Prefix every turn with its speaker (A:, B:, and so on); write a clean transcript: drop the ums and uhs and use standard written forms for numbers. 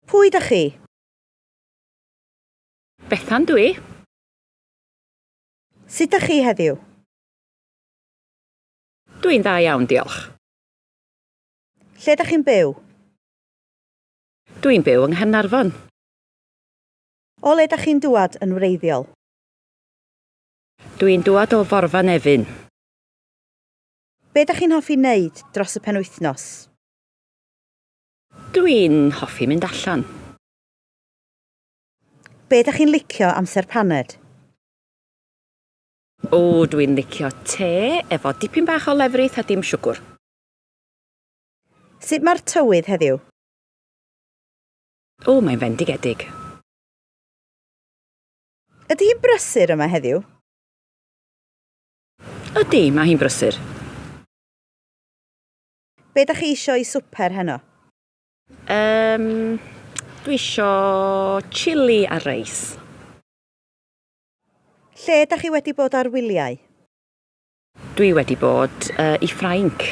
A: Pwy dach chi?
B: Bethan dw i.
A: Sut dach chi heddiw?
B: Dw i'n dda iawn, diolch.
A: Lle dach chi'n byw?
B: Dw i'n byw yng Nghaernarfon.
A: O le dach chi'n dŵad yn wreiddiol?
B: Dw i'n dŵad o Forfa Nefyn.
A: Be dach chi'n hoffi wneud dros y penwythnos?
B: Dw i'n hoffi mynd allan.
A: Be dach chi'n licio amser paned?
B: O, dw i'n licio te efo dipyn bach o lefrith a dim siwgr.
A: Sut mae'r tywydd heddiw?
B: O, mae'n fendigedig.
A: Ydy hi'n brysur yma heddiw?
B: Ydy, mae hi'n brysur.
A: Be dach chi isio i swper heno?
B: Yym, dwi isio chilli a reis.
A: Lle dach chi wedi bod ar wyliau?
B: Dwi wedi bod uh, i Ffrainc.